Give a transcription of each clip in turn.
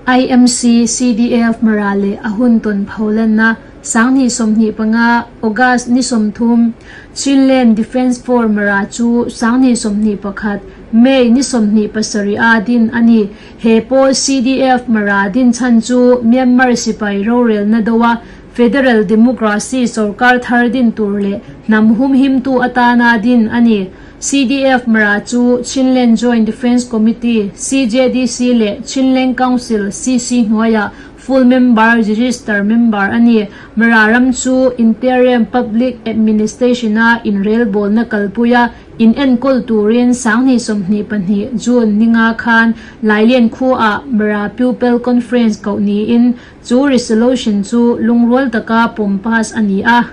IMC, CDF, Mara leh a hun tawn pholanna 2025 August ni 30, Chinland Defence Force Mara chu 2021 May ni 27 a din a ni. He pawl CDF Mara din chhan chu Myanmar sipai rorelna doa Federal Democracy sorkar thar din tur leh hnam humhimtu atana din a ni. CDF Mara chu Chinland Joint Defence Committee, CJDC, leh Chinland Council, CC, hnuaiah full member, register member, a ni. Mara ram chu Interim Public Administration-a inrelbawlna kalpuia inenkawl turin 2022 June ninga khan Lailen khuaah Mara Pupil Conference koh niin chu resolution chu lungrual taka pawm pass a ni a.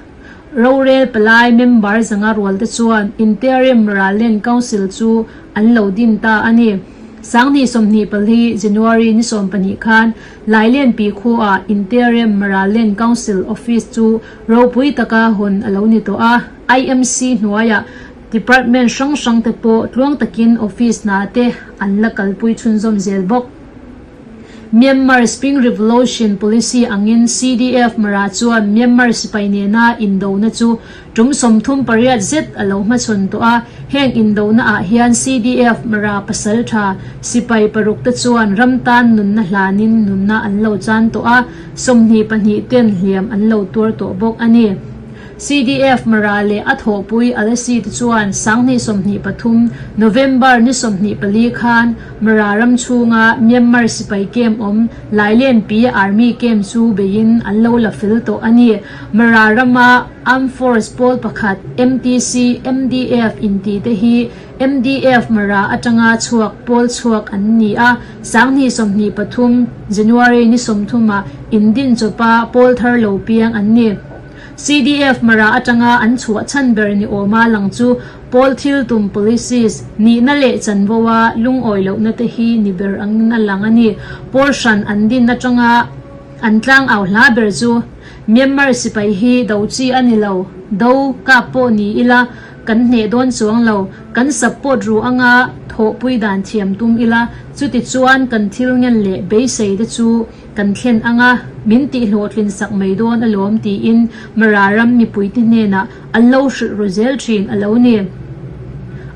Rorel palai member zanga rualte chuan Interim Maraland Council chu an lo din ta a ni. 2024 January ni 12 khan Lailen pi khuaah Interim Maraland Council Office chu ropui taka hawn a lo ni tawh a. IMC hnuaiah Department hrang hrangte pawh tluang takin office hna te an la kalpui chhunzawm zel bawk. Myanmar Spring Revolution Policy angin CDF Mara chuan Myanmar sipai nena indona chu tum 38 zet a lo hmachhawn tawh a, heng indona ah hian CDF Mara pasal tha sipai paruk te chuan ram tan nunna hlanin nunna an lo chan tawh a, 22 ten hliam an lo tuar tawh bawk a ni. CDF Mara leh a thawhpui Alesi te chuan 2023 November ni 24 khan Mara ram chhunga Myanmar sipai camp awm Lailenpi Army camp chu beiin an lo la fel tawh a ni. Mara rama Armed Force pawl pakhat MTC, MDF inti te hi MDF Mara atanga chhuak pawl chhuak an ni a, 2023 January ni 30 ah indin chawpa pawl thar lo piang an ni. CDF Mara atanga an chhuah chhan ber ni awma lang chu pawl thil tum policies nihna leh chanvo a lungawi lohna te hi ni ber angin a lang a ni. Pawl hran an din atanga an tlang au hla ber chu Myanmar sipai hi do chi a ni lo, do kap pawh ni ila kan hneh dawn chuang lo, kan support ru anga thawhpui dan thiam tum ila chuti chuan kan thil ngen leh beisei te chu Kan thlen anga min tihhlawhtlin sak mai dawn alawm tiin Mara ram mipuite hnenah an lo hrilh ru zel thin a lo ni.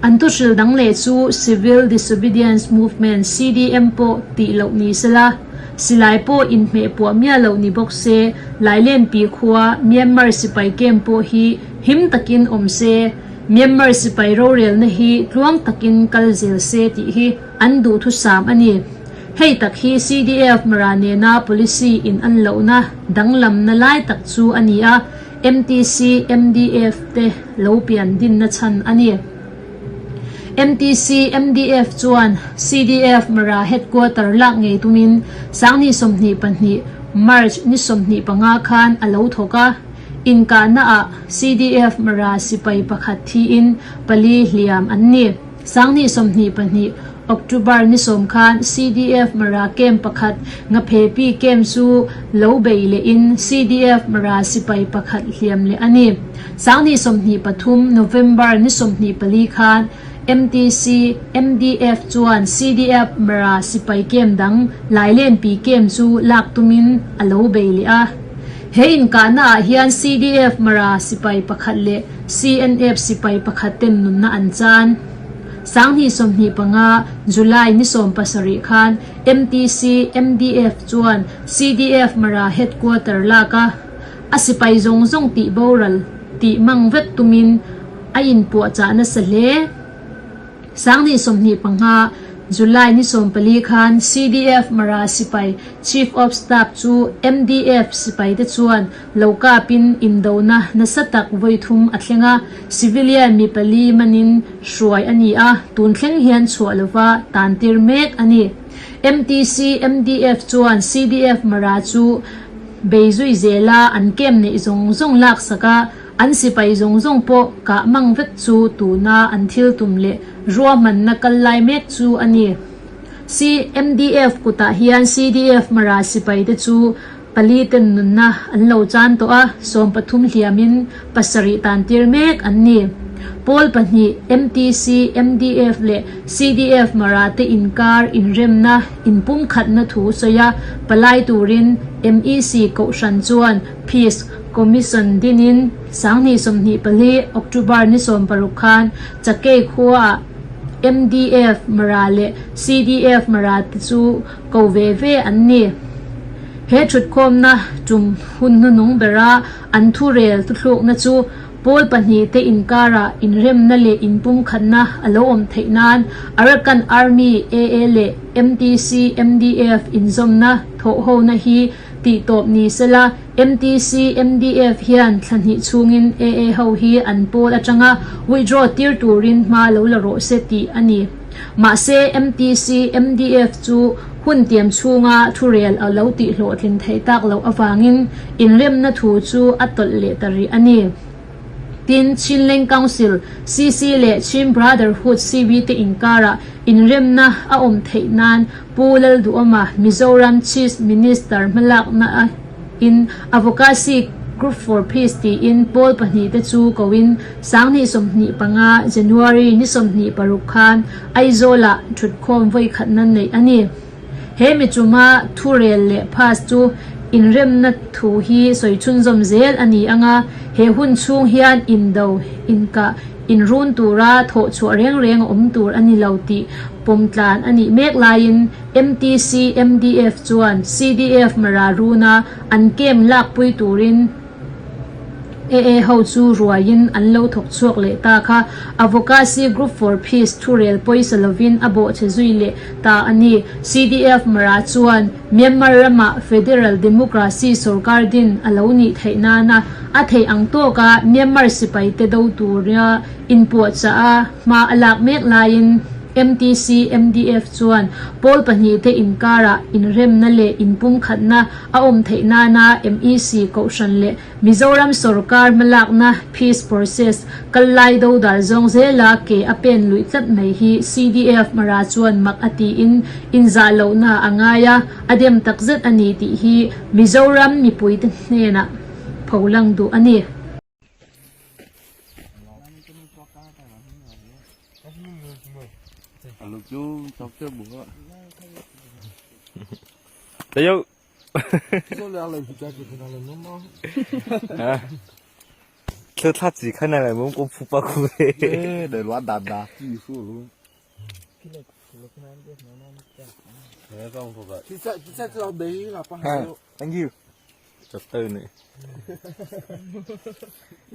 An thuhrilh dang leh chu Civil Disobedience Movement, CDM, pawh tih loh ni sela, silai pawh inhmeh puah miah loh ni bawk se, Lailenpi khua Myanmar sipai camp pawh hi him takin awm se, Myanmar sipai rorelna hi tluang takin kal zel se tih hi an duhthusam a ni. Hei tak hi CDF Mara nena policy in an lohna danglamna lai tak chu a ni a, MTC, MDF te lo pian dinna chhan a ni. MTC, MDF chuan CDF Mara headquarter lak ngei tumin 2022 March ni 25 khan a lo thawk a, inkahna ah CDF Mara sipai pakhat thiin pali hliam an ni. 2022 October ni 10 khan CDF Mara camp pakhat Ngaphepi camp chu lo bei lehin CDF Mara sipai pakhat hliam leh a ni. 2023 November ni 24 khan MTC, MDF chuan CDF Mara sipai camp dang Lailenpi camp chu lak tumin a lo bei leh a. He inkahna ah hian CDF Mara sipai pakhat leh CNF sipai pakhat ten nunna an chan. 2025 July ni 17 khan MTC, MDF chuan CDF Mara headquarter lak a, a sipai zawng zawng tih boral tih mang vek tumin a inpuahchah nasa hle. 2025 July ni 14 khan CDF Mara sipai Chief of Staff chu MDF sipaite chuan lo kapin indona nasa tak vawi thum a thleng a, civilian mi pali manin hruai a ni a, tun thleng hian chhuah lova tantir mek a ni. MTC, MDF chuan CDF Mara chu bei zui zela an camp neih zawng zawng laksak a, an sipai zawng zawng pawh kah mang vek chu tuna an thil tum leh ruahmanna kal lai mek chu a ni. CMDF kutah hian CDF Mara sipaite chu pali ten nunna an lo chan tawh a, 13 hliamin pasarih tantir mek an ni. Pawl pahnih, MTC, MDF leh CDF Mara te inkar inremna, inpumkhatna thu sawi a, palai turin MEC Kohhran chuan Peace Commission dinin 2024 October ni 16 khan Chakei khuaah MDF Mara leh CDF Mara te chu ko ve ve an ni. He thutkhawmna tum hun hnuhnung bera an thurel thuthlukna chu Pawl pahnihte inkarah inremna leh inpumkhatna a lo awm theih nan Arakan Army, AA, leh MTC, MDF, inzawmna thawhhona hi tihtawp ni sela, MTC, MDF, hian thla hnih chhungin AA ho hi an pawl atanga withdraw tir turin hma lo la rawh se tih a ni. Mahse, MTC, MDF, chu hun tiam chhunga thurel a lo tihhlawhtlin theih tak loh avangin inremna thu chu a tawlh leh ta rih a ni. Tin, Chinleng Council, CC, leh Chin Brotherhood, CB, te inkarah inremna a awm theih nan Pu Lalduhawma, Mizoram Chief Minister hmalakna in Advocacy Group for Peace tiin pawl pahnihte chu koin 2025 January ni 26 khan Aizawlah thutkhawm vawikhatna neih a ni. He mi chuma thurel leh pass chu inremna thu hi sawi chhunzawm zel a ni ang a, he hun chhung hian indo, inkah, inrun tura thawh chhuah reng reng a awm tur a ni lo tih pawm tlan a nih mek laiin MTC MDF chuan CDF Mara runa an camp lakpui turin AA ho chu ruaiin an lo thawk chhuak leh ta kha Advocacy Group for Peace thurel pawisa lovin a bawhchhe zui leh ta a ni. CDF Mara chuan Myanmar ramah Federal Democracy sorkar din a lo nih theih nana a theih ang tawka Myanmar sipaite do tura inpuahchah a hma a lak mek laiin MTC MDF chuan pawl pahnihte inkarah inremna leh inpumkhatna a awm theih nana MEC Kohhran leh Mizoram sorkar hmalakna Peace Process kal lai dodal zawng zela ke a pen luih tlat mai hi CDF Mara chuan mak a tiin inzah lohna a ngai a, a dem takzet a ni tih hi Mizoram mipuite hnenah pholang duh a ni. 这他自己看来，我们我不包括的。得乱打打技术。 Thank you. ទៅនេះ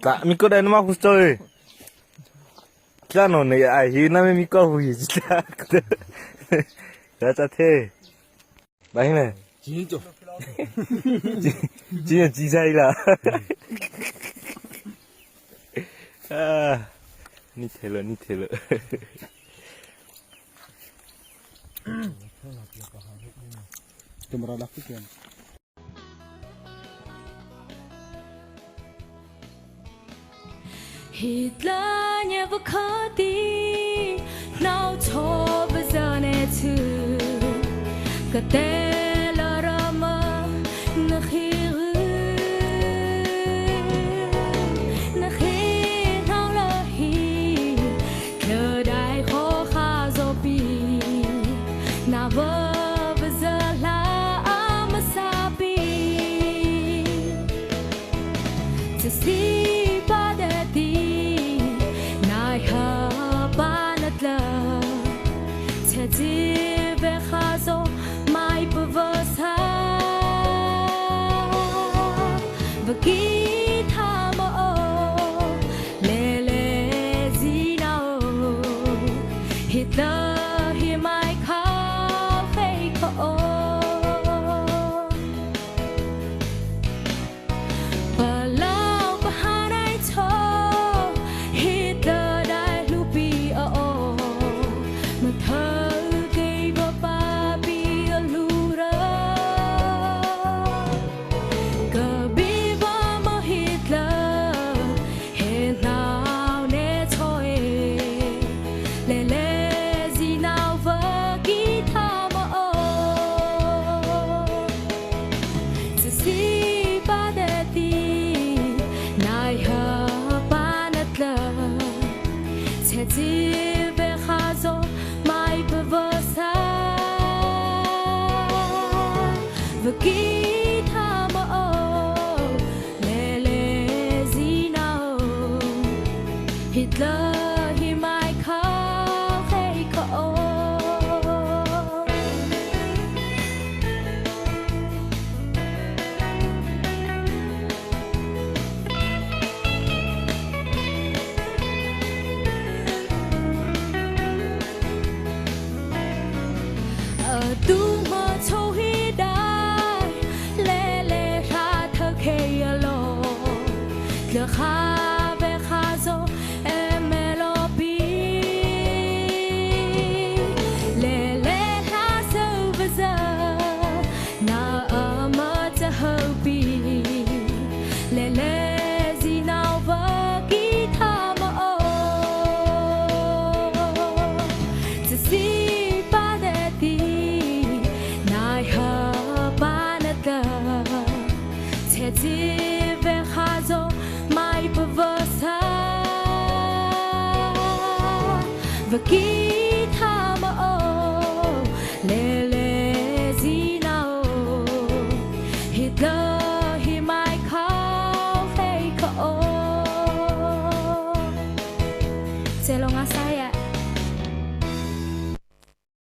តាមីក៏ដែរមកហ៊ូចុយចាណនេះអាយណាមីក៏ហ៊ូយចាចាទេបាយណែ ជីចុះ ជីជីសៃឡាអានេះទេលនេះទេល Camera laki kan.